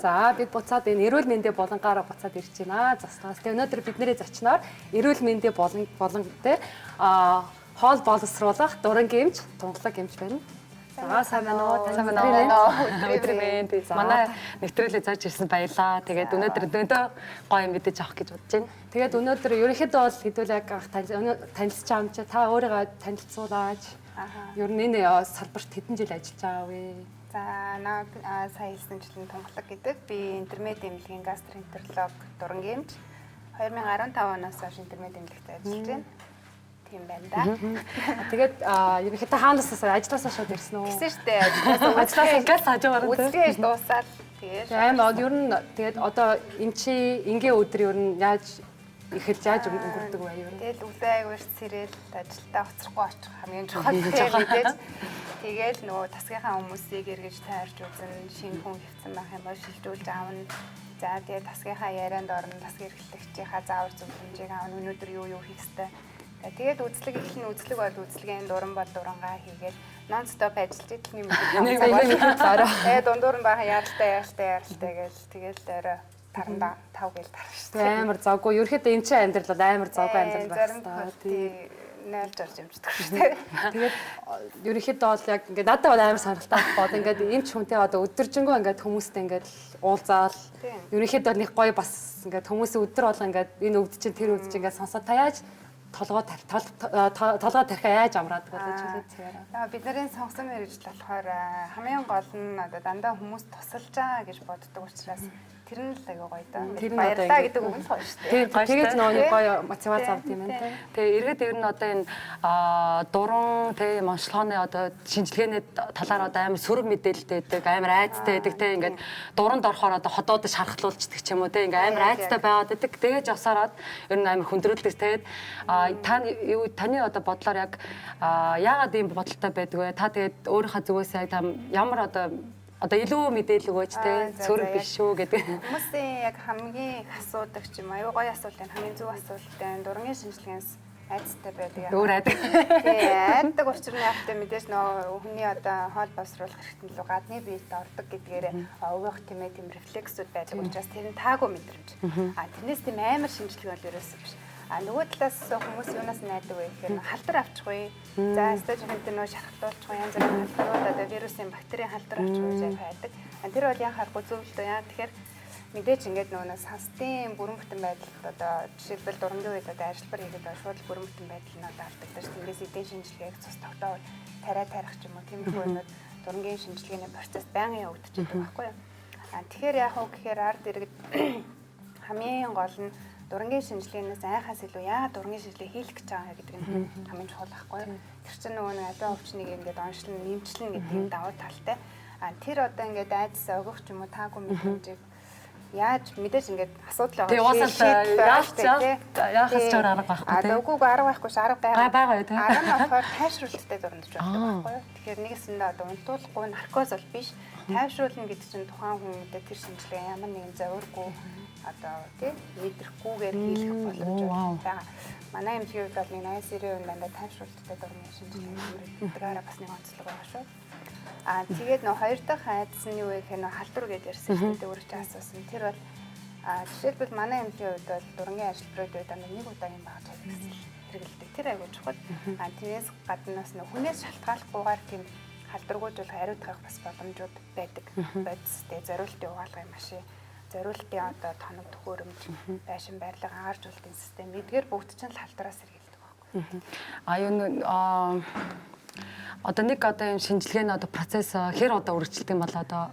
За бид буцаад энэ эрүүл мэндийн булангаараа буцаад ирж байна. Заслаас. Тэгээ өнөөдөр бидний зочноор эрүүл мэндийн буланг дээр хоол боловсруулах дурангийн эмч, тунгалаг эмч байна. За сайн байна уу? Сайн байна уу? Өдрийн мэнд. Манай нэвтрүүлэг зорж ирсэн баярлаа. Тэгээд өнөөдөр дөндөө гоё мэдээж авах гэж бодож байна. Тэгээд өнөөдөр ерөнхийдөө бол хэдүүл яг анх танилцж байгаа юм чи та өөрийгөө танилцуулаач. Ер нь энэ салбарт хэдэн жил ажиллаж байгаа вэ? За наа сая хэлсэнчлэн тунгалаг гэдэг. Би интермед эмнэлгийн гастроэнтеролог дурангийн эмч. 2015 оноос хойш интермед эмнэлэгт ажиллаж байна. Тийм байна да. Тэгээд ерөнхийдөө хаанаас ажилласаа шууд ирсэн үү? Гисэн штэ ажилласаа газ хажуугаар нь үзлэгээ дуусаад тэгээд амар ер нь тэгээд одоо эмчи ингийн өдөр ер нь яаж эхэлж яаж өнгөрдөг вэ ер нь? Тэгэл өглөө айгуур сэрэл ажилдаа хоцрохгүй очих хамгийн чухал мэдээж. Тэгэл нөгөө тасгийнхаа хүмүүсийг эргэж тайрч үзэн, шинэ хүн хэвцэн байх юм бол шилжүүлж аавна. За тэгээ тасгийнхаа ярианд орно, тасгийн эрхлэгчийнхаа заавар зөвлөмжийг аавна. Өнөөдөр юу юу хийх ёстой. Тэгээд үзлэг эхлэн үзлэг бол үзлэгийн дуран бол дурангаа хийгээл нон стоп ажиллаж идэл нэг мэдээ орой. Тэгээд дундуур нь баахан яаралтай гээл тэгэл орой таранда 5 гээл тарах шүү дээ. Амар завгүй. Ерөнхийдөө эмчийн амьдрал бол амар завгүй амьдрал байх хэрэгтэй. Тийм найлж орж юмждаг шүү дээ. Тэгээд ерөнхийдөө бол яг ингээд надад бол амар сонирхолтой байхгүй. Одоо ингээд эмч хүнтэй одоо өдөржингөө ингээд хүмүүстэй ингээд уулзаал. Ерөнхийдөө нэг гоё бас ингээд хүмүүсийн өдөр болго ингээд энэ өвд чинь тэр өвд чинь ингээд сонсоод та яаж толгой толгой тархиа яаж амраадаг бол гэж хэлээд цаараа. Бидний сонгосон мэргэжил болохоор хамгийн гол нь одоо дандаа хүмүүс тусалж байгаа гэж боддог учраас тэр нь л аягүй гоё даа. Тэр нь баярлалаа гэдэг үг нь л гоё шүү дээ. Тэгээд нөгөө нэг гоё мотивац авд юм байна те. Тэгээ эргээд ер нь одоо энэ дуран те онцлогооны одоо шинжилгээний талаар одоо амар сөрөг мэдээлэлтэй байдаг, амар айцтай байдаг те, ингээд дуранд орохоор одоо ходоод шархлуулцдаг ч юм уу те, ингээд амар айцтай байгаад байдаг. Тэгээд явсараад ер нь амар хүндрүүлдэг те. Та юу таны одоо бодлоор яг яагаад ийм бодолтой байдаг вэ? Та тэгээд өөрийнхөө зүгээс яг ямар одоо илүү мэдээлэл өгөөч те, сөрөг биш шүү гэдэг. Хүмүүсийн яг хамгийн их асуудаг ч юм аюу гоё асуулт байна, хамгийн зөв асуулт байна. Дурангийн шинжилгээнс айцтай байдаг. Өөр айдаг. Тий, айдаг учир нь яахтай мэдээж нөө хүний одоо хоол боловсруулах хэрэгтэн лүү гадны биед ордог гэдгээр өвөх тэмээ тийм рефлексүүд байдаг учраас тэр нь таагүй мэдрэмж. А тэрнээс тийм амар шинжилгээ бол ерөөсөө биш. А нөгөө талаас хүмүүс юунаас найдаг вэ гэхээр халдвар авчихгүй. За стажинт нөө шархтуулчих, янз бүрийн халдварууд одоо вирусын бактерийн халдвар авчихгүй гэж хайдаг. А тэр бол ян харахгүй зөв л дөө. Яа тэгэхээр мэдээж ингээд нөгөө санстын бүрэн бүтэн байдалд одоо жишээлбэл дурангийн үед одоо ажиллабар хийгээд шууд бүрэн бүтэн байдал нь одоо алдагдаж тэндээс эдийн шинжилгээг цус тогтоол тариа тарих ч юм уу тиймэрхүү юмуд дурангийн шинжилгээний процесс байнгын явагдчихдаг байхгүй юу. А тэгэхээр яах вэ гэхээр ард иргэд хамгийн гол нь дурангийн шинжилгээнээс айхаас илүү яагаад дурангийн шинжилгээ хийх гэж байгаа гэдэг нь хамгийн чухал байхгүй юу. Тэр чинь нөгөө нэг аливаа өвчнийг ингээд онцлон нэмчлэн гэдэг юм давуу талтай. А тэр одоо ингээд айдас өгөх ч юм уу таагүй мэдрэмжийг яаж мэдээж ингээд асуудал байгаа. Яахаас ч арга байхгүй тийм. Үгүй арга байхгүй ш арга байгаа. Байгаа тийм. Арга нь болохоор тайвшруулалттай дурандж байдаг байхгүй юу. Тэгэхээр нэгэсэндээ одоо унтуулахгүй наркоз бол биш. Тайвшруулна гэдэг чинь тухайн хүн мэдээ тэр шинжилгээ ямар нэгэн зовиргүй одоо тий мэдрэхгүйгээр хийх боломж байгаа. Манай эмнэлгийн хувьд бол нэг 80-90% дандаа тайвшруулалттай дурмын шинжилгээ хамрагддагаараа бас нэг онцлог байгаа шүү. Аа тэгээд нөө хоёр дахь айдас нь юу вэ гэхээр нөө халдвар гэдээ ярьсан шүү дээ. Өөрөө чи асуусан. Тэр бол жишээлбэл манай эмнэлгийн хувьд бол дурангийн ажилбарууд үед дандаа нэг удаагийн багаж хэрэгэлдэг. Тэр айгүй чухал. Аа тэрнээс гадна бас нөө хүнээс шалтгааллахгүйгээр тийм халдваргүйжүүлэх хариуцах бас боломжууд байдаг. Бодистэй зориултын угаалгын машин, зориултын одоо тоног төхөөрөмж, байшин барилга, агааржуулалтын систем эдгээр бүгд чинь л халдвараас сэргийлдэг байхгүй. А юу одоо нэг одоо юм шинжилгээний одоо процесс хэр одоо үргэлжилдэг юм бол одоо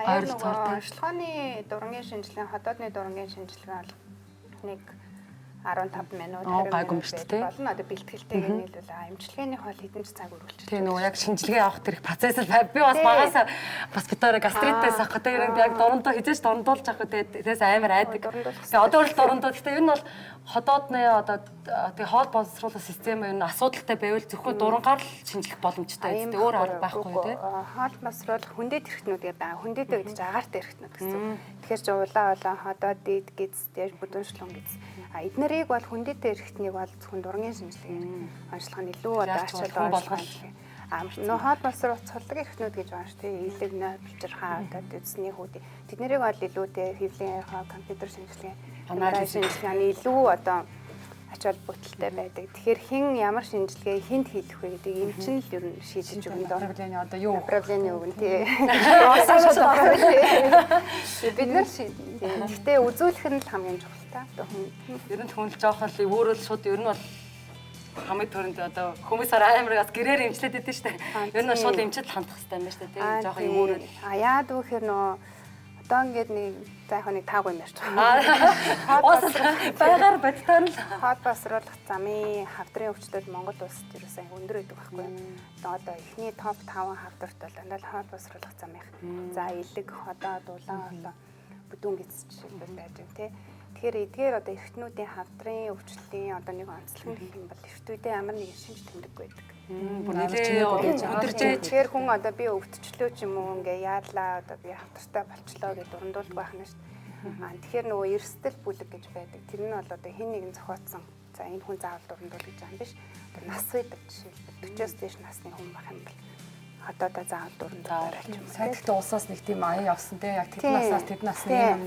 ойролцоогоор онцлогооны дурангийн шинжилгээ, ходоодны дурангийн шинжилгээ бол нэг 15 минут 20 минут болно. Одоо бэлтгэлтэйгээ нийлүүл эмчилгээнийх бол хэдэн ч цаг үргэлжлэж. Тийм нөгөө яг шинжилгээ авах тэр их процесс л би бас багасаа бас битаараа гастритээс авах гэдэг яг дурандаа хизээч дурандуулж авах гэдэг тэрээс амар айдаг. Тэгээ одоо хүртэл дурандаа. Гэхдээ энэ бол ходоодны одоо тэгээ хоол боловсруулах систем энэ асуудалтай байвал зөвхөн дурангаар л шинжлэх боломжтой гэдэг. Өөр арга байхгүй тий. Хоол боловсруулах хүндэт эрхтнүүд гэдэг байгаа. Хүндэт гэдэг чинь агаартай эрхтнүүд гэсэн. Тэгэхээр чи улаан улаан ходоод дид гиз тэр бүдүүн шлун гиз. А эднэрийг бол хүндэт эрхтнийг бол зөвхөн дурангийн шинжилгээгээр онцлох нь илүү одоо ач холбогдол. Нөө хоол боловсруулах цулдаг эрхтнүүд гэж байгаа шүү дээ. Илэг, нойр, булчирхаа, одоо эзний хүүд. Тэднэрийг бол илүү те хэвлийн ярих, компьютер шинжилгээ, анализ шинжилгээний илүү одоо ач холбогдолтой байдаг. Тэгэхээр хэн ямар шинжилгээ хэнд хийх вэ гэдэг юм чинь л ер нь шийдэж өгнө доо. Направление одоо юу? Направление өгнө тий. Бид нар шийднэ. Гэхдээ үзүүлэх нь л хамгийн чухал та. Одоо хүн Ер нь хүн л жоохон л өөрөө л шууд ер нь бол хамгийн түрүүнд одоо хүмүүс амар бас гэрээр эмчлээд идэв штэ. Ер нь шууд эмчэд л хандах хэрэгтэй юм байна штэ тий. Жоохон юм өөрөө. А яад вэ гэхээр нөө одоо ингээд нэг за яг нэг таагүй юм ярьж байгаа. Байгаар бодтоор л хоол боловсруулах замын хавдрын өвчлөл Монгол улсад ерөөсөө өндөр байдаг байхгүй юу. Одоо эхний топ 5 хавдарт бол дандаа л хоол боловсруулах замынх. За элэг, ходоо, дулаан хоолой бүдүүн гэц жишээлбэл байж байна тий. Тэгэхээр эдгээр одоо эрхтнүүдийн хавдрын өвчлөлийн одоо нэг онцлог нь гэх юм бол эртүүдээ ямар нэгэн шинж тэмдэг байдаг. Бүр нэлээ өдөржээж. Тэгэхээр хүн одоо би өвдчлөө ч юм уу ингээ яалаа одоо би хавдартай болчлоо гэж дурандуулдаг байх нь шүү дээ. Тэгэхээр нөгөө эрсдэл бүлэг гэж байдаг. Тэр нь бол одоо хэн нэгэн зохиоцсон. За энэ хүн заавал дурандуул гэж байгаа юм биш. Одоо нас байдаг жишээлбэл 40-оос дээш насны хүн байх юм бол хотоодоо заавал дурандуулаарай ч юм уу. Сайн гэхдээ улсаас нэг тийм аян явсан те яг тэд насаас тэд насны юм.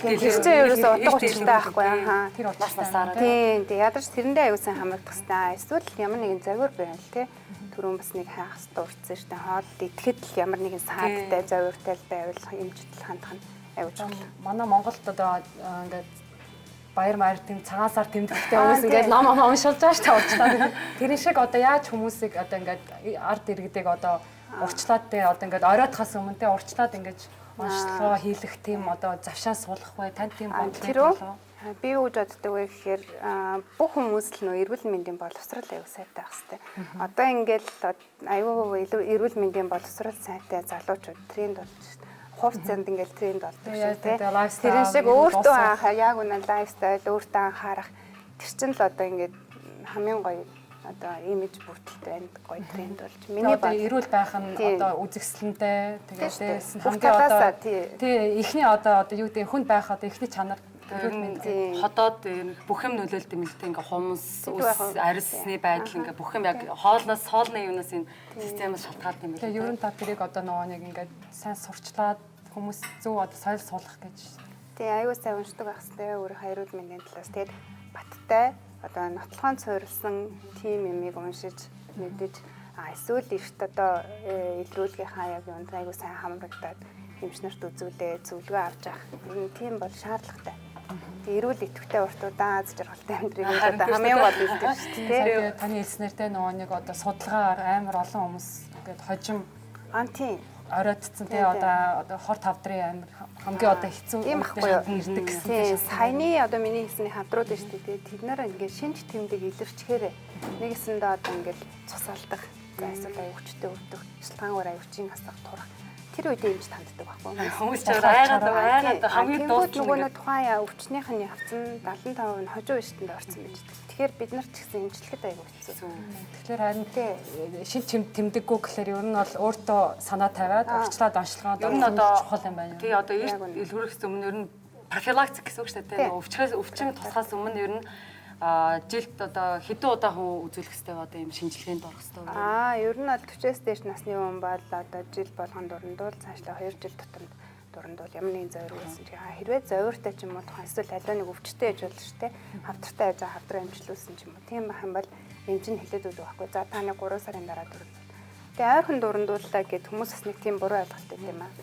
Тэр чинь ерөөсөө утга учиртай байхгүй аа. Тэр нас насаараа. Тийм тийм ядарч тэрэндээ аюул сан хамрагдах хэвээр. Эсвэл ямар нэгэн загвар байвал те түрүүн бас нэг хайх хэвээр уртсан штэ хоол идэхэд л ямар нэгэн саадтай загвартай л байвал эмчтэл хандах нь аюул чухал. Манай Монголд одоо ингээд баяр маяр тэм цагаан сар тэмдэгтэй хүмүүс ингээд ном ном уншилж байгаа шүү дээ урьдчилаад. Тэрэн шиг одоо яаж хүмүүсийг одоо ингээд ард иргэдийг одоо урьдчилаад те одоо ингээд оройтхаас өмнө те урьдчилаад ингээд уншилгаа хийлэх тийм одоо завшаа суулгах бай тань тийм бодлого болов. Би юу гэж боддог вэ гэхээр бүх хүмүүс л нөө эрүүл мэндийн боловсрол аюу сайтай байх хэвээр. Одоо ингээд аюу эрүүл мэндийн боловсрол сайтай залуучууд тренд болж шүү дээ. Хувцсанд ингээл тренд болдог шүү дээ. Тэр шиг өөртөө анхаар яг үнэ лайфстайл өөртөө анхаарах тэр чинь л одоо ингээд хамгийн гоё одоо имиж бүрдэлтэй байна гоё тренд болж. Миний одоо эрүүл байх нь одоо үзэсгэлэнтэй тэгээд хамгийн одоо тий эхний одоо юу гэдэг хүнд байх одоо эхний чанар эрүүл мэнд ходоод бүх юм нөлөөлдөг юм л тэ ингээ хумс ус арьсны байдал ингээ бүх юм яг хоолноос хоолны юунаас энэ системээс шалтгаалдаг юм байна. Тэгээ ер нь та тэрийг одоо нөгөө нэг ингээд сайн сурчлаад хүмүүс зөв одоо соёл суулгах гэж. Тий аюул сайн уншдаг байх хэрэгтэй өөрийнхөө эрүүл мэндийн талаас. Тэгээд баттай одоо нотлохоон суурилсан тим юмыг уншиж мэдэж эсвэл эрт одоо илрүүлгийнхаа яг юунд аюул сайн хамрагдаад эмч нарт үзүүлээ зөвлөгөө авч явах. Ер нь тийм бол шаардлагатай. Эрүүл идэвхтэй урт удаан аз жаргалтай амьдрыг одоо хамгийн гол нь тэр шүү дээ. Таны хэлснээр те нөгөө нэг одоо судалгаагаар амар олон хүмүүс ингээд хожим тийм оройтцсан те одоо хор тавдрын амар хамгийн одоо хэцүү юм ахгүй юу ирдэг гэсэн. Тийм саяны одоо миний хэлсний хавдрууд нь шүү дээ. Тэд нар ингээд шинж тэмдэг илэрчхээр нэгэсэндээ одоо ингээд цусалдах, за эсвэл аюу хүчтэй өвдөх, шалтгаангаар аюу хүчийн асах турах. Тэр үедээ эмч танддаг байхгүй. Хүмүүс ч айгаад хамгийн дууд нөгөө нэг тухайн яа өвчнийх нь явцсан 75% нь хожуу иштэнд орсон байж байгаа. Тэгэхээр бид нар ч гэсэн эмчлэхэд аюу хэцүү. Тэгэхээр харин шинж тэмдэггүй гэхээр ер нь бол өөртөө санаа тавиад урьдчилаад онцлогоод ер нь одоо чухал юм байна. Тий одоо эрт илрүүлэхээс өмнө ер нь профилактик гэсэн үг шүү дээ. Өвчхөөс өвчин тусахаас өмнө ер нь жилд одоо хэдэн удаа хүн үзүүлэх хэрэгтэй вэ одоо ийм шинжилгээнд орох хэрэгтэй вэ? Ер нь бол 40-ээс дээш насны хүн бол одоо жил болгон дурандуул цаашлаа 2 жил тутамд дурандуул ямар нэгэн зовир үүсэн чи хэрвээ зовиртай ч юм уу тухайн эсвэл аливаа нэг өвчтэй байж болно шүү дээ. Хавдартай байж байгаа хавдраа эмчлүүлсэн ч юм уу. Тийм байх юм бол эмч нь хэлээд өгдөг байхгүй. За та нэг 3 сарын дараа дурандуул. Тэгээ ойрхон дурандууллаа гэд хүмүүс бас нэг тийм буруу ойлголт өгд юм аа.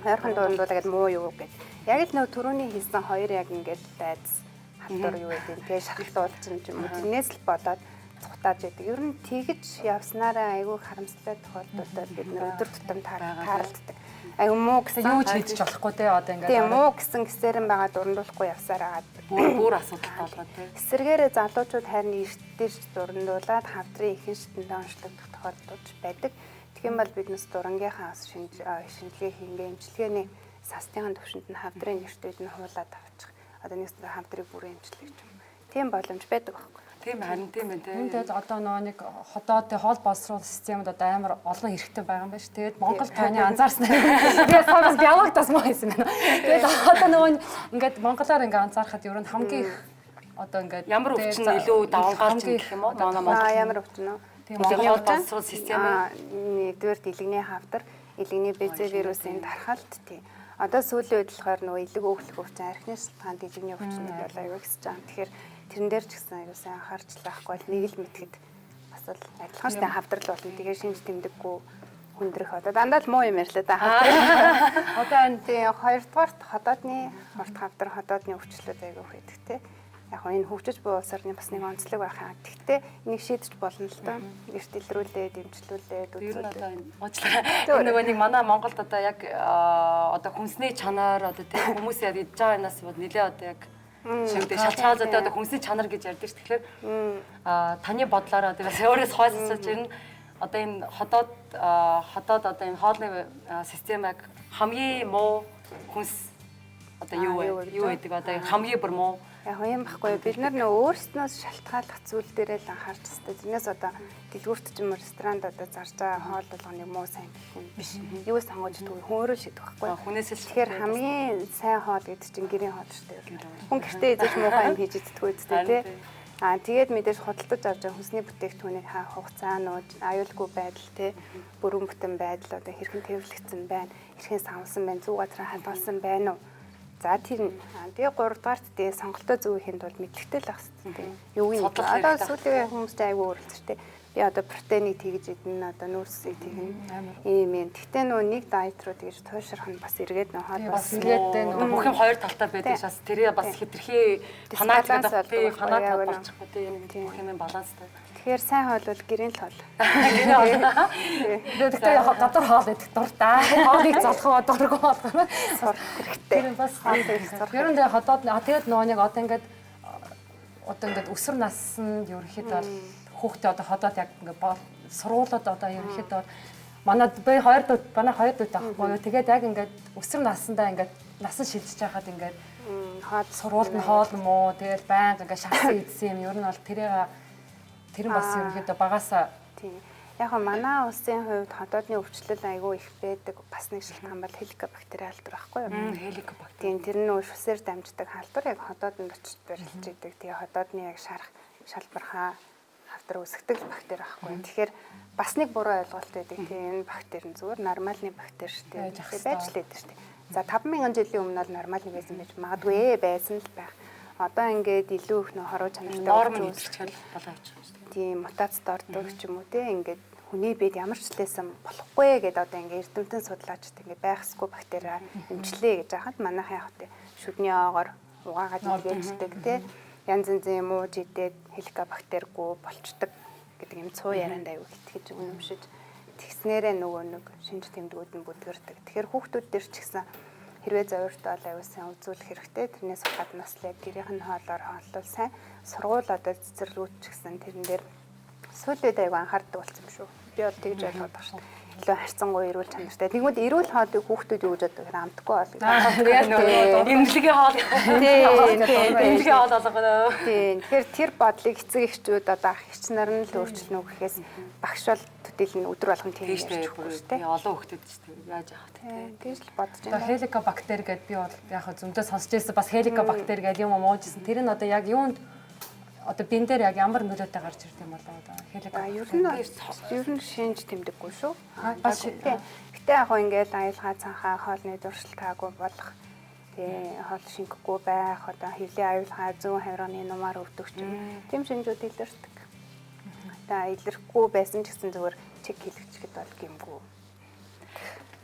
Ойрхон дурандуулаа гэд муу юу гэд. Яг л нөө түрүүний хийсэн хоёр яг ингээд айдас хавдар юу гэдэг тэгээ шархлуулж юм уу тэрнээс л болоод цухтааж байдаг. Ер нь тэгж явснараа айгүй харамсалтай тохиолдолд бид нэр өдөр тутам тааралддаг. Айгүй муу гэсэн юу ч хийж болохгүй те одоо ингээд тийм муу гэсэн гисэрэн байгаа дурандуулахгүй явсаар агаад бүр асуудал болоод те. Эсвэргээрээ залуучууд харин эрт дэрч дурандуулаад хавдрын ихэнх шатэндээ онцлогдох тохиолдол байдаг. Тэгэх юм бол биднес дурангийнхаа бас шинжилгээ хийнгээ эмчилгээний састын төвшөнд нь хавдрын нэртүүд нь хуулаад авчих. Одоо нэг хавдрыг бүрэн эмчлэх юм. Тийм боломж байдаг байхгүй. Тийм харин тийм байна тийм. Тэгээд одоо нөгөө нэг ходоод хоол боловсруул системд одоо амар олон хэрэгтэй байгаа юм байна ш. Тэгээд Монгол таны анзаарснаар би бас биологтаас муу хийсэн байна. Тэгээд одоо нөгөө ингээд монголоор ингээд анзаархад ер нь хамгийн их одоо ингээд ямар өвчин илүү давангаалч гэх юм уу? Одоо Монгол ямар өвчин үү? Тийм хоол боловсрол систем нэгдүгээр илэгний хавдар, илэгний БЦ вирусын тархалт тийм. Одоо сүүлийн үед болохоор нөгөө илэг өөхлөх өвчин, архины шалтгаанд илэгний өвчнүүд бол аюу ихсэж байгаа. Тэгэхээр тэрэн дээр ч гэсэн аюу сайн анхаарч лахгүй бол нэг л мэтгэд бас л адилхан шүү дээ хавдрал болно. Тэгээ шинж тэмдэггүй хүндрэх одоо дандаа л муу юм ярьлаа да. Одоо энэ тийм хоёрдугаарт ходоодны урт хавдар, ходоодны өвчлөлүүд аюу их байдаг те. Яг энэ хөгжиж буй улс орны бас нэг онцлог байх юм. Тэгтээ энийг шийдэж болно л доо. Эрт илрүүлээд, дэмжлүүлээд үзүүлээд. Уучлаарай. Нөгөө нэг манай Монголд одоо яг одоо хүнсний чанар одоо тийм хүмүүс яг идж байгаа юмнаас бол нэлээ одоо яг шимдээ шалтгаалаад одоо хүнсний чанар гэж ярьдаг ш. Тэгэхээр таны бодлоор одоо бас өөрөөс хойсолж ирнэ. Одоо энэ ходоод одоо энэ хоолны систем яг хамгийн муу хүнс одоо юу вэ? Юу гэдэг одоо хамгийн бүр муу. Яг юм баггүй. Бид нар нөө өөрснөөс шалтгааллах зүйл дээрээ л анхаарч хэвээр. Тэрнээс одоо дэлгүүрт ч юм уу ресторанд одоо зарж байгаа хоол болгоныг муу сайн гэх юм биш. Юу сонгож идэх вэ? Хүн өөрөө шийдэх байхгүй. Хүнээс л тэгэхээр хамгийн сайн хоол гэдэг чинь гэрийн хоол шүү дээ. Хүн гэртээ идэж муухай юм хийж иддэггүй үстэй тий. Аа тэгээд мэдээж худалдаж авч байгаа хүнсний бүтээгдэхүүнийг хаах хугацаанууд, аюулгүй байдал тий, бүрэн бүтэн байдал одоо хэрхэн тээвэрлэгдсэн байна, хэрхэн самлсан байна, зүү газраа хадгалсан байна уу? За тэр нь. Тэгээ гуравдугаарт тэгээ сонголтоо зөв хийхэд бол мэдлэгтэй л байх хэрэгтэй. Юу юм одоо сүүлийн хүмүүстэй айгүй өөрөлдөртэй. Би одоо протеинийг тэгж идэнэ, одоо нүүрсийг тэгнэ. Ийм юм. Тэгтээ нөө нэг дайет руу тэгж туйшрах нь бас эргээд нөө хоол бас эргээд нөө бүх юм хоёр талтай байдаг ш. Бас тэрээ бас хэтэрхий фанатик фанатик болчихгүй тийм бүх юм баланстай. Тэгэхээр сайн хоол бол гэрийн л хоол. Гэрийн хоол. Тэгтээ яг гадуур хоол идэх дуртай. Хоолыг золхоо дургүй болгоно. Сурах хэрэгтэй. Тэр бас хоол их сурах. Ер нь тэгээ ходоод тэгээд нөгөө нэг одоо ингээд өсвөр наснд ерөнхийдөө бол хүүхдээ одоо ходоод яг ингээд сургуулиуд одоо ерөнхийдөө манай би хоёр дүү манай хоёр дүүтэй байхгүй юу. Тэгээд яг ингээд өсвөр насндаа ингээд насан шилжиж байхад ингээд хоол сургуульд нь хоол муу тэгэл байнга ингээд шахсан идсэн юм. Ер нь бол тэрийг тэр нь бас ерөнхийдөө багасаа тийм. Яг нь манай улсын хувьд ходоодны өвчлөл айгүй их байдаг. Бас нэг шалтгаан бол хеликобактери халдвар байхгүй юу? Хеликобактери. Тийм, тэр нь шүсээр дамждаг халдвар яг ходоодонд очиж барилж идэг. Тэгээ ходоодны яг шарах шалбархаа хавдар үүсгдэг бактери байхгүй юу? Тэгэхээр бас нэг буруу ойлголт байдаг. Тийм, энэ бактери нь зүгээр нормалны бактери шүү дээ. Байж л байдаг шүү дээ. За 5000 жилийн өмнө бол нормалны байсан байж магадгүй байсан л байх. Одоо ингээд илүү их нөө хоруу чанартай норм үүсгэл болоо явчих юм шүү дээ. Тийм, мутацид ордог ч юм уу те ингээд хүний биед ямар ч лээсэн болохгүй гэдээ одоо ингээд эрдэмтэн судлаачид ингээд байхсгүй бактери эмчлээ гэж хахад манайхан яг те шүдний оогоор угаагаад идгээждэг те янз янзын юм ууж идээд хеликобактергүй болчдөг гэдэг юм цуу ярианд аюу итгэж үнэмшиж тэгснээрээ нөгөө нэг шинж тэмдгүүд нь бүдгэрдэг. Тэгэхээр хүүхдүүд дээр ч гэсэн хэрвээ зовиртой бол аюу сайн үзүүлэх хэрэгтэй. Тэрнээс гаднаас л гэрийнх нь хоолоор хооллол сайн. Сургууль одоо цэцэрлэгүүд ч гэсэн тэрэн дээр сүүлийн үед аюу анхаардаг болсон юм шүү. Би бол тэгж ойлгоод байгаа шүү. Илүү харьцангуй эрүүл чанартай. Тэгмүүд эрүүл хоолыг хүүхдүүд юу гэж боддог гэхээр амтгүй хоол гэж. Эмнэлгийн хоол. Тийм, эмнэлгийн хоол болгоно. Тийм. Тэгэхээр тэр бодлыг эцэг эхчүүд одоо ах эгч нар нь л өөрчилнө гэхээс багш бол төдийл нь өдөр болгон тийм ярьж өгөхгүй шүү дээ. Олон хүүхдүүд ч тийм яаж явах вэ? Тэгж л бодож байна. Хеликобактер гэдээ би бол яг зөндөө сонсч байсан. Бас хеликобактер гэдэг юм уужсэн. Тэр нь одоо яг юунд одоо бин дээр яг ямар нөлөөтэй гарч ирд юм болоо одоо хеликобактер ер нь шинж тэмдэггүй шүү. Бас тийм. Гэтэ яг хөө ингээл аюулгаа цанхаа хоолны зуршил таагүй болох тий хоол шингэхгүй байх одоо хөвлийн аюулгаа зүүн хавирганы нумаар өвдөх ч юм. Тийм шинжүүд илэрдэг. Одоо илэрхгүй байсан ч гэсэн зүгээр чиг хэлэгчгэд бол гэмгүй.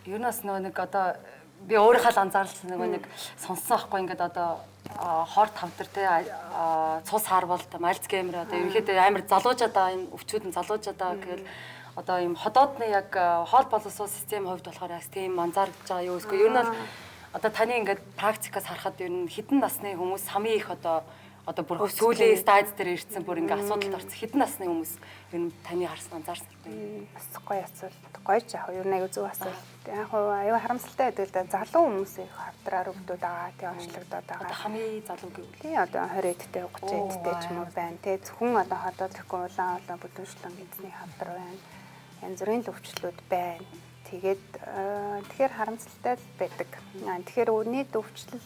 Ер нь бас нөгөө нэг одоо би өөрийнхөө л анзаарлсан нөгөө нэг сонссон байхгүй ингээд одоо хор тавдар те цус харвалт Альцгеймер одоо ерөнхийдөө амар залуужаад байгаа энэ өвчүүд нь залуужаад байгаа гэл одоо ийм ходоодны яг хоол боловсруул систем хувьд болохоор яг тийм анзаарч байгаа юу эсвэл ер нь бол одоо таны ингээд практикаас харахад ер нь хэдэн насны хүмүүс хамгийн их одоо бүр сүүлийн стадид дээр ирсэн бүр ингээд асуудалд орсон хэдэн насны хүмүүс ер нь таны харсан анзаарсан бэ? Бас гоё асуулт. Гоё ч яг ер нь аюу зөв асуулт. Яг аюу харамсалтай байдаг л да. Залуу хүмүүс их хавдраар өвдөд байгаа, тий онцлогдоод байгаа. Одоо хамгийн залуу гэвэл тий одоо 20 эдтэй, 30 эдтэй ч юм уу байна. Тий зөвхөн одоо ходоод ихгүй улаан улаан бүдүүншлэн эзний хавдар байна. Янз бүрийн л өвчлүүд байна. Тэгээд тэгэхээр харамсалтай л байдаг. Тэгэхээр нийт өвчлөл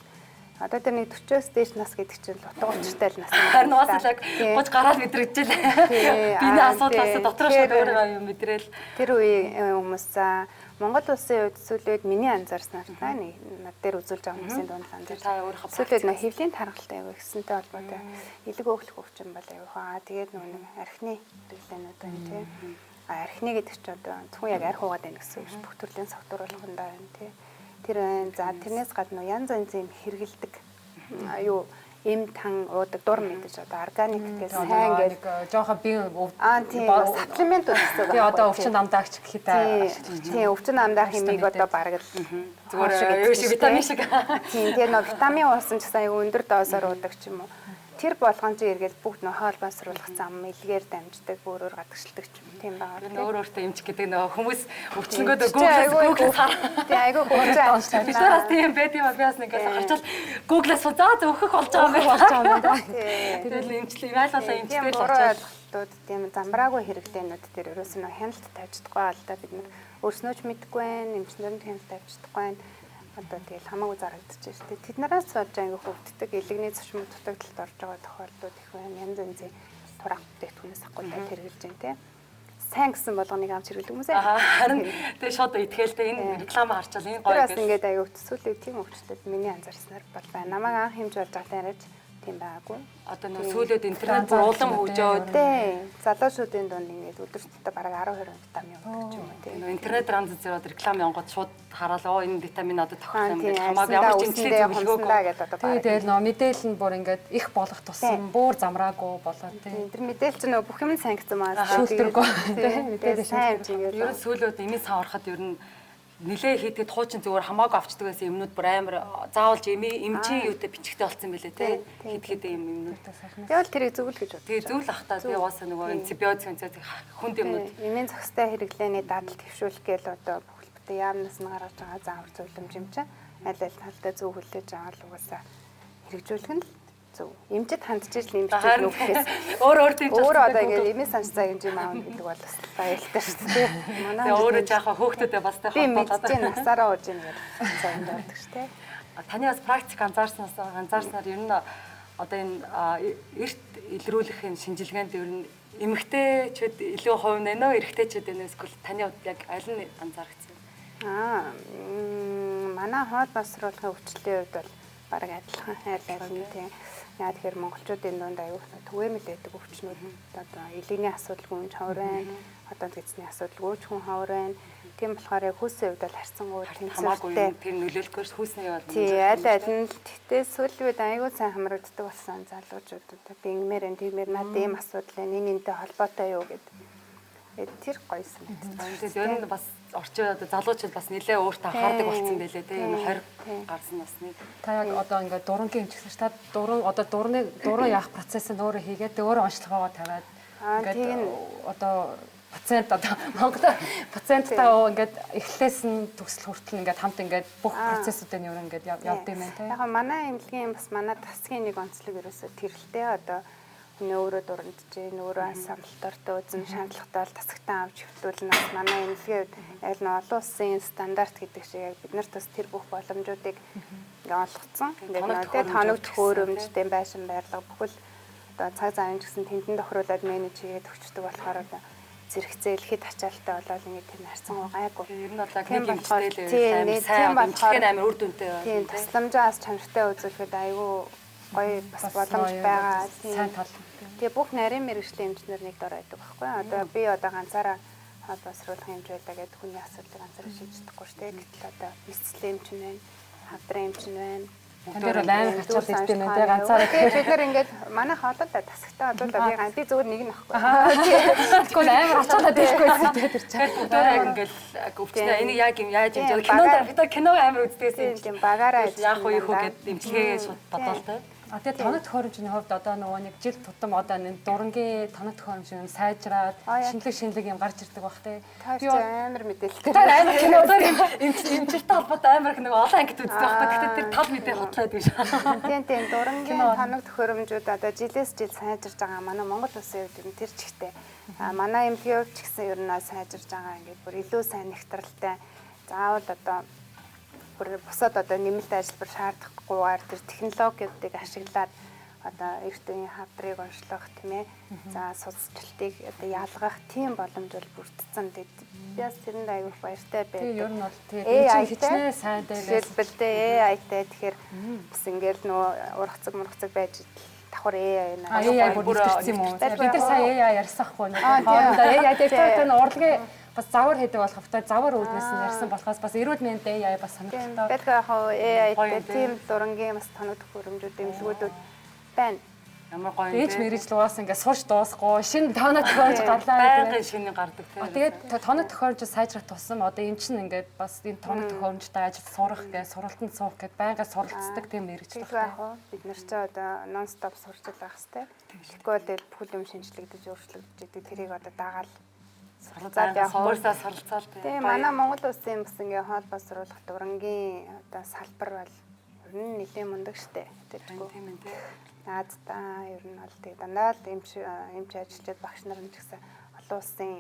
Одоо тэр нэг 40-оос дээш нас гэдэг чинь утга учиртай л нас. Харин угаасаа л яг 30 гараад мэдрэгдэжээ. Биний асуудлаас дотроо шууд өөрийгөө юм мэдрээл. Тэр үеийн хүмүүс за Монгол улсын хувьд сүүлээд миний анзаарснаар та нэг над дээр үзүүлж байгаа хүмүүсийн дунд л анзаарсан. Та өөрийнхөө сүүлээд нөө хэвлийн таргалт аягүй ихсэнтэй холбоотой. Элэг өөхлөх өвчин бол аягүй хаа. Тэгээд нөө нэг архины хэрэглээнүүд байна тий. А архины гэдэг чинь одоо зөвхөн яг арх уугаад байна гэсэн үг биш. Бүх төрлийн согтуур болгондоо байна тий. Тэр байна. За тэрнээс гадна янз янзын юм хэрэгэлдэг. Юу эм тан уудаг дур мэдэж одоо органик гэх сайн гэж жоохон би саплемент гэсэн үг. Тий одоо өвчин намдаагч гэхэд ашиглаж. Тий өвчин намдаах хэмийг одоо бараг л зүгээр юу шиг витамин шиг. Тий тэр нөө витамин уусан ч гэсэн аюу өндөр дозоор уудаг ч юм уу. Тэр болгон чи эргээл бүгд нөө хоол боловсруулах зам илгээр дамждаг, өөрөөр гадагшилдаг ч юм тийм байгаа. Тэр өөр өөртөө эмч гэдэг нөө хүмүүс өвчнгөөд Google-с хараа. Тий айгүй хөгжиж амжлаа. Бид нараас тийм байд юм а би бас нэг ингээл гарчаал Google-аас заа өөхөх болж байгаа юм болж байгаа юм байна. Тэгэл эмчлээ айлуулаа эмчтэй л очоод тийм замбраагүй хэрэглээнүүд дээр ерөөсөн нөө хяналт тавьж чадахгүй л да бид нар өөрснөө ч мэдэхгүй байна, эмчнэр нь хяналт тавьж чадахгүй байна. Одоо тэгэл хамаагүй зарагдчих шүү дээ. Тэднээс болж аягүй хөвддөг, элэгний зочмог дутагдалд орж байгаа тохиолдлууд их байна. Янз янзын тураах бүтээгдэхүүнээс ахгүй хэрэгжилж байна те. Сайн гэсэн болгоныг авч хэрэглэдэг хүмүүс ээ. Харин тэгээ шууд итгэлтэй энэ реклама харчаал энэ гоё гэж. Бас ингээд аягүй төсөөлөө тийм өвчлөл миний анзаарснаар бол байна. Намайг анх хэмж болж байгаа тариач тийм байгаагүй. Одоо нөө сүүлүүд интернет бүр улам хөгжөөд. Тий. Залуучуудын дунд ингээд өдөртөө бараг 10 20 витамин уудаг ч юм уу тий. Нөө интернет рамз зэрэг реклам янгод шууд хараал оо энэ витамин одоо тохиолсон юм гэж хамаагүй ямар ч имчилгээ зөвлөгөөгүй гэдэг одоо бараг. Тий тэгэл нөө мэдээлэл нь бүр ингээд их болох тусам бүр замраагүй болоо тий. Тэр мэдээлэл чинь нөө бүх юм сайн гэсэн маа. Шүүлтэргүй тий. Мэдээлэл сайн юм ер нь сүүлүүд эмийн сан ороход ер нь нилээ хийдэхэд хуучин зүгээр хамаагүй авчдаг байсан юмнууд бүр амар заавалж эмчийн юутай бичгтэй болсон юм билээ те хэд хэд юм юмнууд. Тэгвэл тэрийг зөвл гэж бодсон. Тэгээ зөвл ах та би угаасаа нөгөө антибиотик хүнд юмнууд эмийн зохистой хэрэглээний дадал төвшүүлэх гээл одоо бүх бүтэн яамнаас нь гаргаж байгаа заавар зөвлөмж юм чинь аль аль талдаа зөв хүлээж аваад угаасаа хэрэгжүүлэх нь л зөв. Эмчэд хандж ижил эмчтэй нүгэхээс өөр өөр тийм өөр одоо ингээд эмийн санч цаг юм аавна гэдэг бол бас баяртай шүү дээ. Манай өөрөө жаахан хөөхтөдөө бас тэ холбоотой. Би мэдчихээн насаараа ууж ийн гэж цагт ордог шүү дээ. Таны бас практик анзаарснаар ер нь одоо энэ эрт илрүүлэх энэ шинжилгээнд ер нь эмэгтэйчүүд илүү хувь нэ нөө эрэгтэйчүүд нэ эсвэл таны хувьд яг аль нь анзаарчихсан? Манай хоол боловсруулахын өвчлөлийн хувьд бол бараг адилхан аль аль нь тийм. Яа тэгэхээр монголчуудын дунд аюух түгээмэл байдаг өвчнүүд одоо элэгний асуудалгүй хүн ховор байна. Одоо гэцний асуудалгүй ч хүн ховор байна. Тийм болохоор яг хүйсийн хувьд бол харьцангуй тэнцвэртэй. Тэр нөлөөлөхгүй хүйсний бол тий аль аль нь л тэгтээ сүүлийн үед аюул сайн хамрагддаг болсон залуучууд би ингэмээр энэ тиймэр надад ийм асуудал байна. Энэ энтэй холбоотой юу гэд. Тэр гоёсэн мэт. Тэгээд ер нь бас орчин одоо залуучууд бас нэлээ өөртөө анхаардаг болсон байлээ те энэ 20 гарсан насны. Та яг одоо ингээд дурангийн эмчилсэн та дуран одоо дурны дуран яах процессыг өөрөө хийгээд өөрөө онцлогоогоо тавиад ингээд одоо пациент одоо Монголд пациенттай ингээд эхлээс нь төгсөл хүртэл ингээд хамт ингээд бүх процессуудыг нь өөр ингээд явд юм байна те. Яг манай эмнэлгийн бас манай тасгийн нэг онцлог ерөөсөө тэрэлтэй одоо хүний өөрөө дурандж гин өөрөө самбалтартай үзэн шаардлагатай бол тасагтан авч хэвтүүлнэ. Бас манай эмнэлгийн хувьд аль нь олон улсын стандарт гэдэг шиг яг бид нарт бас тэр бүх боломжуудыг ингээ олгоцсон. Ингээд нөө тэ тоног төхөөрөмжтэй байшин байрлал бүхэл одоо цаг завын ч гэсэн тэндэн тохируулаад менеж хийгээд өгчдөг болохоор одоо зэрэгцээ ихэд ачаалттай болоод ингээд тэр харьцангуй гайгүй. Ер нь бол нэг эмчилгээ л сайн болохоор амар үр дүнтэй байна. Тийм тусламжаас чанартай үзүүлэхэд айгүй гоё бас боломж байгаа. Сайн тал. Тэгээ бүх нарийн мэргэжлийн эмчнэр нэг дор байдаг байхгүй. Одоо би одоо ганцаараа хоол боловсруулах эмч байлаа гэдэг хүний асуудлыг ганцаараа шийдэж чадахгүй шүү дээ. Гэтэл одоо мэсцлийн эмч нь байна, хавдрын эмч нь байна. Тань дээр бол амар ачаал ирдэг юм байна те ганцаараа. Тэгээ бид нар ингээд манай хоолойтой тасагтай болоо би зүгээр нэг нь ахгүй. Тэгвэл амар ачаалаад ирэхгүй байсан те тэр чинь. Бүгдээрээ яг ингээд өвчнөө энийг яг юм яаж юм кинонд бид кино амар үздэг байсан юм. Тийм багаараа яах вэ юу гэд эмчилгээгээ шууд бодоол те. А тэгээ тоног төхөөрөмжний хувьд одоо нөгөө нэг жил тутам одоо нэг дурангийн тоног төхөөрөмж юм сайжраад шинэлэг юм гарч ирдэг бах те. Би амар мэдээлэлтэй. Тэр амар кинодоор эмчилтэй холбоотой амар их нэг олон ангит үздэг байхгүй. Гэхдээ тэр тал мэдээ хотлоод гэж. Тийм тийм дурангийн тоног төхөөрөмжүүд одоо жилээс жил сайжирж байгаа. Манай Монгол улсын хувьд ер нь тэр чигтээ. А манай эмнэлгийн хувьд ч гэсэн ер нь сайжирж байгаа. Ингээд бүр илүү сайн нэгтрэлтэй. Заавал одоо Бүр бусад одоо нэмэлт ажилбар шаардахгүйгээр тэр технологиудыг ашиглаад одоо эртний хавдрыг онцлох, тийм ээ. За, судалчлалтыг одоо ялгах тийм боломж бол бүрдсэн. Тэгээд би бас тэрэнд аягүй баяртай байдаг. Тийм, ер нь бол тийм хичнээн сайн дээр жишээлбэл тэ AI-тай, тэгэхээр бас ингээл нөгөө ургацаг мургацаг байж давхар AI наа. AI бүр нэвтэрсэн юм уу? Бид нар сая AI ярьсан хгүй нэг хоорондоо AI дээр тэр урлагийн бас завар хийдэг болох та завар үүднээс нь ярьсан болохоос бас эрүүл мэнд AI бас сонирхолтой. Бэлгээ яг AI-тэй тийм дурангийн бас тоног төхөөрөмжүүд, эмнэлгүүдүүд байна. Ямар гоё юм. Ээж мэрэгжил угаас ингээд сурч дуусахгүй шинэ тоног төхөөрөмж гарлаа. Байнгын шинэ гардаг тийм. Тэгээд тоног төхөөрөмж сайжрах тусам одоо эн чинь ингээд бас энэ тоног төхөөрөмжтэй ажил сурах гэж, сургалтанд суух гэж байнга суралцдаг тийм мэрэгжил байна. Яг бид нар ч одоо non stop сурч л байх хэвээр. Тэгэхгүй бол бүхэл юм шинжлэгдэж, өөрчлөгдөж идэг. Тэрийг одоо дагаал суралцаад явах, өөрсдөө суралцаал тийм. Тийм, манай Монгол улсын бас ингээ хоол боловсруулах дурангийн одоо салбар бол ер нь нэлээд мундаг штэ. Тийм ээ, тийм. Наадтай ер нь бол тэг дандаа л эмч эмч ажилчид, багш нар нь ч гэсэн олон улсын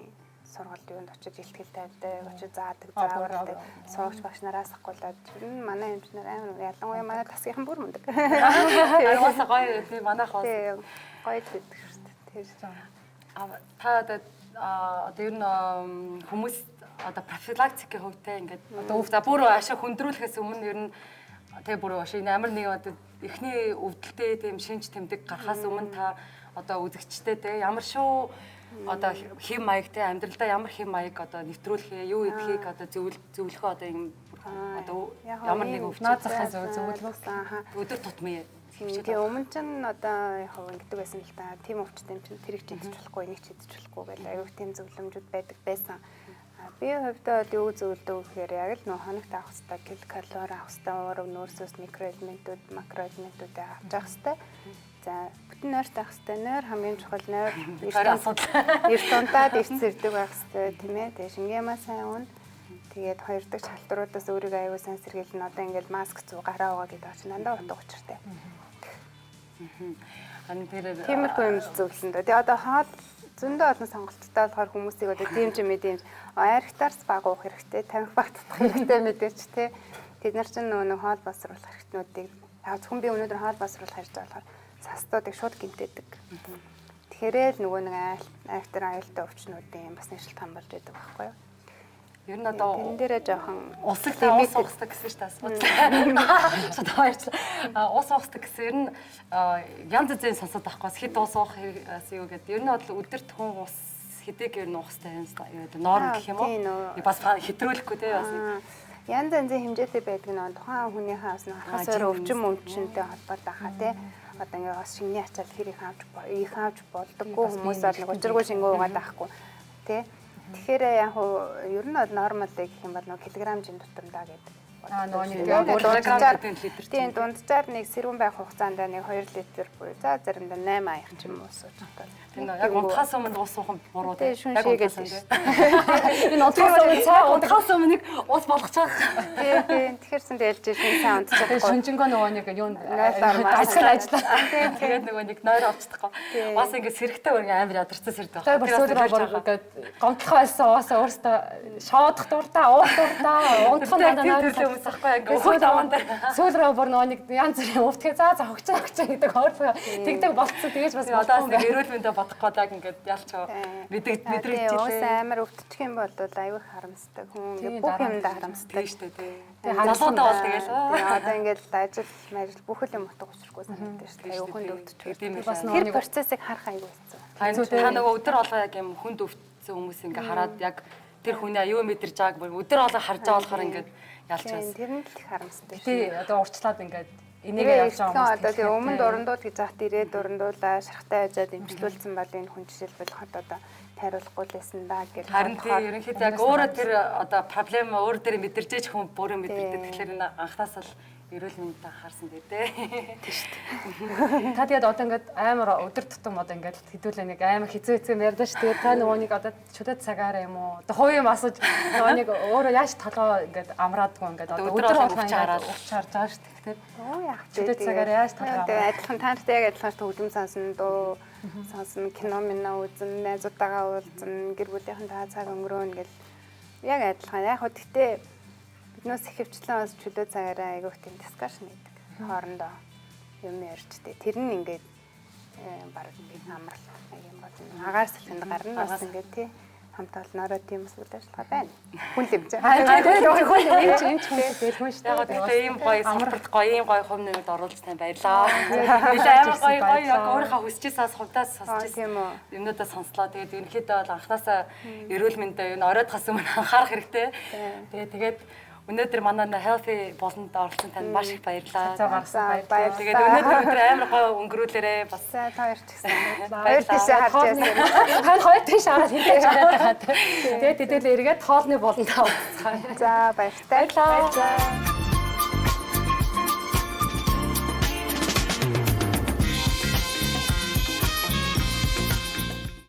сургалт юунд очиж ихтгэл тавьдаг, очиж заадаг, заавардаг. Сурагч багш нараас ахгуулаад ер нь манай эмч нар амар, ялангуяа манай тасгийнхан бүр мундаг. Угаасаа гоё тийм, манайх бас гоё л гэдэг шүү дээ. Тэр. Та одоо ер нь хүмүүс одоо профилактикийн хувьтай ингээд одоо за бүр ашиг хөндрүүлэхээс өмнө ер нь тэгээ бүр ашиг амар нэг одоо эхний өвдөлтөө тийм шинж тэмдэг гарахаас өмнө та одоо үзэгчтэй те ямар шүү одоо хэм маягтай амьдралдаа ямар хэм маяг одоо нэвтрүүлэхээ, юу идэхийг одоо зөвлөхөө, одоо юм одоо ямар нэг өвчин наад захын зөвлөгөө өдөр тутмын Тийм, өмнө чинь одоо яг ингэдэг байсан л да. Тийм өвчтөн чинь тэрийг ч идэж болохгүй, энийг ч идэж болохгүй гэл аюух тийм зөвлөмжүүд байдаг байсан. Би хувьдаа бол юу зөвлөдөг гэхээр яг л нөө хоногт авах хэвээр кил калори авах хэвээр, уураг нөөцөөс микроэлементүүд, макроэлементүүд авч явах хэвээр. За, бүтэн нойрт авах хэвээр. Нойр хамгийн чухал, нойр эрт унтаад эрт сэрдэг байх хэвээр, тийм ээ. Тэгээ шингээмаа сайн уун. Тэгээд хоёр дахь шалтруудаас өөрийгөө аюул сайн сэргийлнэ. Одоо ингээл маск зүү, гараа угаа гэдэг чинь дандаа утга учиртай. Ан тэр тиймэрхүү юм зөвлөн дөө. Тэгээ одоо хоол зөндөө олон сонголттой болохоор хүмүүсийг одоо тийм ч юм тийм архитарс баг уух хэрэгтэй, тамхи баг татах хэрэгтэй мэдээч те. Тэд нар чинь нөгөө нэг хоол боловсруулах хэрэгтнүүдийг яг зөвхөн би өнөөдөр хоол боловсруулах ярьж байгаа болохоор састуудыг шууд гинтээдэг. Тэгэхээр л нөгөө нэг айхтар аюултай өвчнүүдийн бас нэг шалтгаан болж байдаг байхгүй юу? Ер нь одоо тэрэн дээрээ жоохон усыг та ус уух хэрэгтэй гэсэн шүү дээ. Шууд баярлалаа. Ус уух хэрэгтэй гэсэн ер нь янз бүрийн сонсоод байхгүй хэд ус уух юу гэдэг. Ер нь бол өдөрт хүн ус хэдийг ер нь уух хэрэгтэй юм юу норм гэх юм уу? Бас хэтрүүлэхгүй те бас. Янз янзын хэмжээтэй байдаг нь тухайн хүнийхээ бас харахаас өөр өвчин мөвчөнтэй холбоотой хаа те. Одоо ингээ бас шингэний ачаал хэр их авч их авч болдоггүй хүмүүс бол нэг учиргүй шингэн уугаад байхгүй те. Тэгэхээр яг уу ер нь бол нормал гэх юм бол нөгөө килограмм жин тутамдаа гэдэг. Нөгөө нэг дунджаар тийм, дунджаар нэг сэрүүн байх хугацаанд нэг 2 литр буюу за заримдаа 8 аяг ч юм уу сууж чадвал. Тийм, яг унтахаас өмнө ус уух нь буруу тийм. Яг унтахаас өмнө. Энэ унтахаас өмнө цай унтахаас өмнө нэг ус болгочих. Тийм, тийм. Тэгэхээр сэн дэлж шин сайн унтчих. Шүнжэнгөө нөгөө нэг юунд ажил ажиллаа. Тийм, тэгээд нөгөө нэг нойр авчихдаггүй. Бас ингэ сэрэгтэй өөр амар ядарсан сэрдэг байх. Тэр сүүлрээ бүр ингээд гомдлох байсан уусаа өөртөө шоодох дуртай, уух дуртай, унтах нь дандаа нойр хүмүүс ахгүй ингээ өөхөд аван дээр. Сүүлрээ бүр нөгөө нэг янз бүрийн өвтгөө за за хөгчөө хөгчөө гэдэг өөр тэгдэг болцсон. Тэгэж бас одоо нэг эрүүл мэндэ бодохгүй даг ингээд ялч мэдрэгдчихлээ. Уусаа амар өвдчих юм бол аюух харамсдаг. Хүн ингээд бүх юмдаа харамсдаг шүү дээ. Тэгээ залуудаа бол тэгэл одоо ингээд ажил мажил бүх юм утга учиргүй санагдаж шүү дээ. Аюу хүнд өвдчих. Бас тэр процессыг харах аюу хэцүү. Та нөгөө өдөр болгоо яг юм хүнд өвдсөн хүмүүс ингээд хараад яг тэр хүний аюу мэдэрч байгааг бүр өдөр болгоо харж байгаа болохоор ингээд ялч байсан. Тэр нь л их харамсдаг. Тий, одоо урчлаад ингээд энийгээ явж байгаа хүмүүс. Одоо тий өмнө дурандуул гэж заахт ирээд дурандуулаа шарахтай ажаад эмчлүүлсэн бол энэ хүн жишээлбэл хот одоо тайруулахгүй л байсан да гэж. Харин тий, ерөнхийдөө яг өөрөө тэр одоо проблем өөр дээр мэдэрч хүн өөрөө мэдэрдэг. Тэгэхээр энэ анхнаас л эрүүл мэндэ анхаарсан дээ тий. Тийм шүү дээ. Та тэгээд одоо ингээд амар өдөр тутам одоо ингээд хэдүүлээ нэг амар хэцүү хэцүү юм ярьдаа шүү. Тэгээд та нөгөө нэг одоо чөлөө цагаар юм уу? Одоо хувийн юм асууж нөгөө нэг өөрөө яаж толгоо ингээд амраадгүй ингээд одоо өдөр болгон ингээд өвч харж байгаа шүү. Тэгэхээр оо яах вэ? Чөлөө цагаар яаж толгоо тэгээд адилхан та нартай яг адилхан төгөлм сонсон, дуу сонсон, кино минь үзэн, найзуудтайгаа уулзсан, гэр бүлийнхэнтэйгээ цаг өнгөрөөнө гэл яг адилхан. Яг хөө гэхдээ Биднээс ихэвчлэн бас чөлөө цагаараа айгүйх тийм discussion хийдэг. Хоорондоо юм ярьжтэй. Тэр нь ингээд баг ингээд амралт юм бол агаар салхинд гарна бас ингээд тий хамт олноороо тийм бас үйл ажиллагаа байна. Хүн лэмж. Тийм хүн эмч хүн дэлгүн шүү дээ. Яг гэхдээ ийм гоё салбарт гоё ийм гоё хувь нэмэд оруулж тань баярлаа. Нилээ амар гоё гоё яг өөрийнхөө хүсэж байсан хувьдаас сонсч байсан юмнуудаа сонслоо. Тэгээд ерөнхийдөө бол анхнаасаа эрүүл мэндэ юу оройдохоос өмнө анхаарах хэрэгтэй. Тэгээд өнөөдөр манай healthy болонд оролцсон танд маш их баярлалаа. Цаа гарсан баярлалаа. Тэгээд өнөөдөр өдөр амар гоё өнгөрүүлээрэ бас. За та хоёр ч гэсэн. Хоёр тийшээ харж байсан. Хоёр хоёр тийш хараад хинтээ хараад байгаа. Тэгээд хэдүүлээ эргээд хоолны болонд уулзцгаая. За баяртай. Баярлалаа.